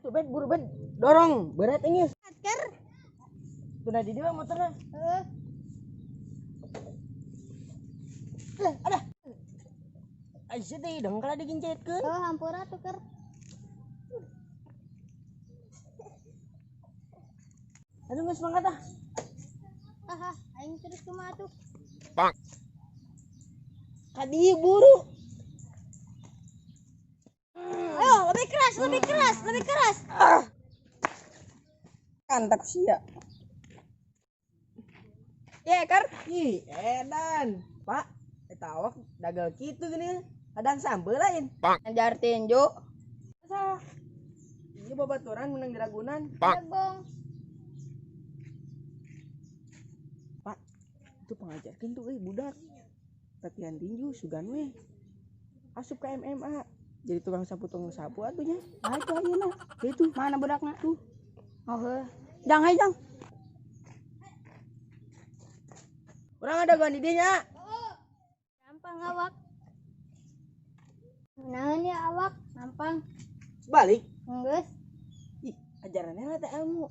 Itu Ben, buru Ben. Dorong, berat ini. Ker. Tuna di dia motornya. Heeh. Eh, ada. Aisyah teh dengkal digincetkeun. Oh, hampura tuh ker. Aduh, geus semangat ah. Ah, aing terus kumaha tuh? Ka dieu buru. Ayo, lebih keras, lebih keras, lebih keras. Kan tak sia. Ya, Kar. Ih, edan. Pak, eta awak dagal kitu gini. Adang sambel lain. Ajar tinju. Sah. Iya babaturan menang di Ragunan. Jagung. Pak, itu pengajarkeun tuh euy budak. Latihan tinju sugan we. Asup ke MMA. Jadi tukang sapu atuh nya. Ah itu ayeuna. Itu. Mana budakna? Tuh. Oh, heuh. Jang, hai jang. Urang ada gua di dinya. Nampang awak. Naon ya awak? Nampang. Balik. Geus. Ih, ajarannya lah teh ilmu.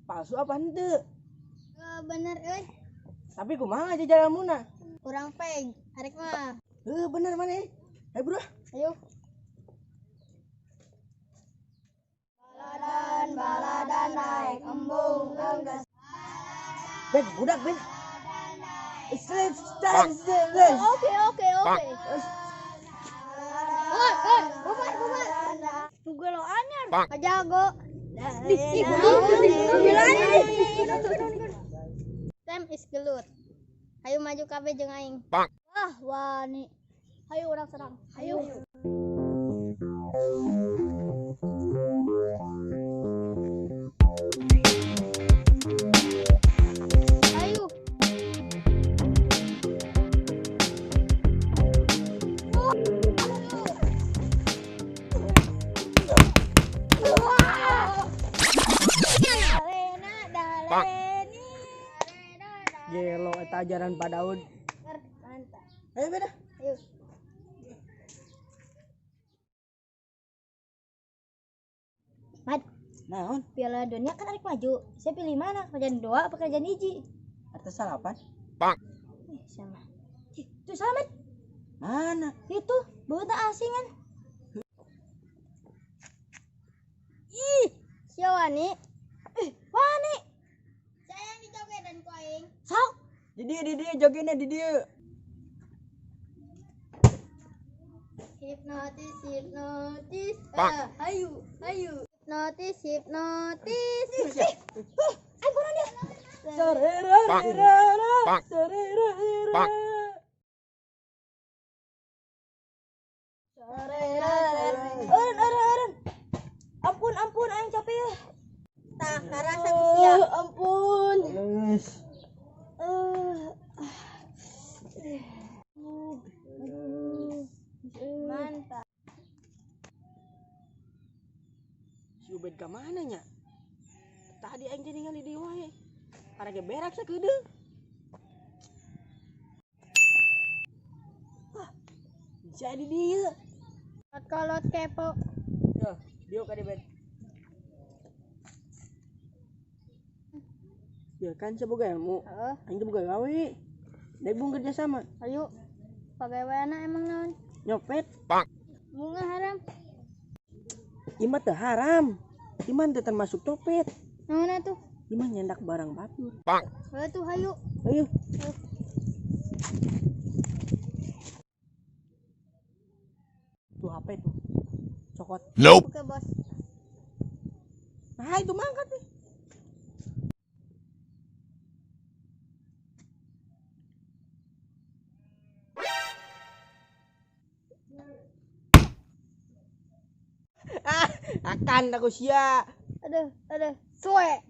Palsu apa henteu? Bener euy. Tapi kumaha aja jalanmuna? Kurang peg, arek mah. Heuh, bener mana? Ayo bro. Ayo. Baladan, baladan naik embung enggeus. Ben, budak ben. Slip, step, step. Oke, oke, oke. Woi, woi, bubar, bubar. Gelo anyar. Jago. Time is gelut. Hayu maju kabeh jeung aing. Wah, wani. Hayu urang serang. Hayu. Hayu. Dalena, daleni. Gelo eta ajaran Pak Daud. Mantap. Ayo beda. Ayo. Mat, Naon? Piala Dunia kan arek maju. Saya pilih mana? Kerajaan dua apa kerajaan hiji? Atas salapan. Ih, sama. Ih, itu sama. Mana? Itu, bawa asing kan? Ih, si Wani. Eh, Wani. Saya yang dijogedan ku aing. Sok. Di dia jogetnya di dia. Hipnotis, hipnotis. Ah, hayu, hayu. Hipnotis, hipnotis. Ih, Ayo buruan dia. Sarera, sarera, sarera, sarera. Eureun, eureun, eureun. Ampun, ampun, aing capek ya. Tah, karasa ku sia. Ampun. Geus. Mantap. Si Ubed ka mana nya? Tadi aing teh ningali di wae. Arek ge berak sakedeung. Wah, jadi dia. Kolot kepo. Yo, dieu ka di Ben. Ya kan seboga ilmu. Heeh. Aing teh boga gawe. Daek bung kerja sama. Ayo. Pagaweana emang naon? Nyopet. Bunga haram. Ima teu haram. Ima teu termasuk copet. Naon atuh? Ima nyandak barang batur. Heuh tuh hayu. Ayo. Tuh HP tuh. Cokot. Nope. Oke, Bos. Nah, itu mangkat nih. Ah, akan aku sia. Aduh, aduh. Suwe.